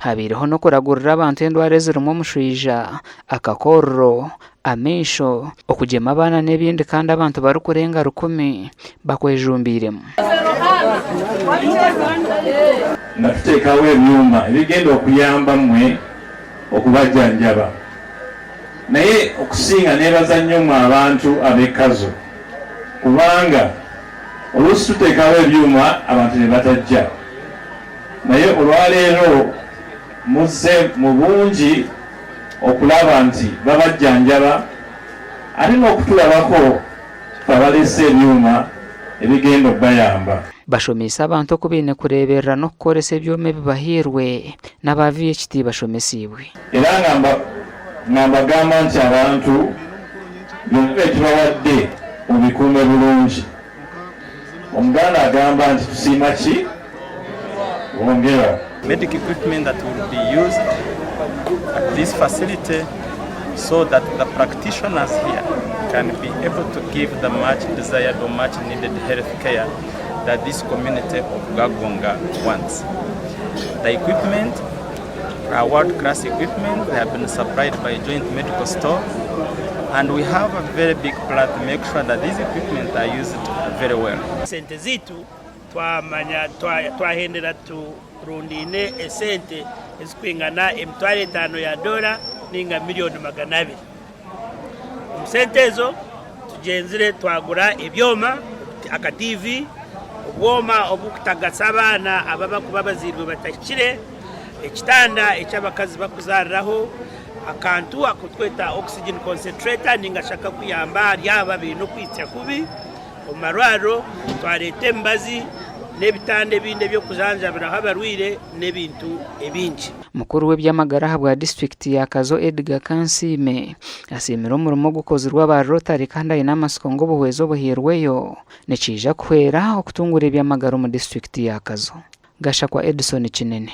Habaireho n'okuragurira abantu endwara ezirimu omushwija, akakororo, amaisho, okugyema abaana n'ebindi kandi abantu barikurenga rukumi bakwejumbiiremu. Nga tuteekawo ebyoma ebigenda okuyamba mmwe okubajjanjaba. Naye okusinga neebaza nnyo mmwe abantu ab'e Kazo kubanga Oluusi tuteekawo ebyuma abantu ne batajja, naye olwaleero muzze mu bungi okulaba nti babajjanjaba ate n'okutulabako ffe abaleese ebyuma ebigenda okubayamba. Bashomeise abantu oku baine kureeberera n'okukoresa ebyoma ebibahairwe n'aba VHT bashomesiibwe. Era nga mbagamba nti abantu byonna bye tubawadde mubikuume bulungi. Omuganda agamba nti tusiima ki? Bwongera. Medical equipment that will be used at this facility so that the practitioners here can be able to give the much desired or much needed health care that this community of Kagonga wants. The equipment are world class equipment, they have been supplied by Joint Medical Store and we have a very big plan to make sure that these equipment are used very well. Sente zaitu twamanya twahendera turundaine esente ezirikwingana emitwaro etaano ya doora ninga miriyoni 200. Omu sente ezo tugyenzire twagura ebyoma, aka tiivi, obwoma oburikutagatsa abaana abarikuba bazairwe batahikire, ekitanda eki abakazi barikuzaariraho, akantu aku turikweta oxygen concentrator ninga shi akarikuyamba ahari abo abaine okwitsya kubi omu marwariro, twareeta emibazi n'ebitanda ebindi eby'okujanjabiraho abarwaire n'ebintu ebingi. Mukuru w'eby'amagara ahabwa disiturikiti ya Kazo Edgar Kansiime asiimire omurimo ogukozirwe aba Rotary kandi aine amatsiko ngu obuhwezi obuhairweyo nikiija kuhwera okutunguura eby'amagara omu disiturikiti ya Kazo. Gashakwa Edson Kinene.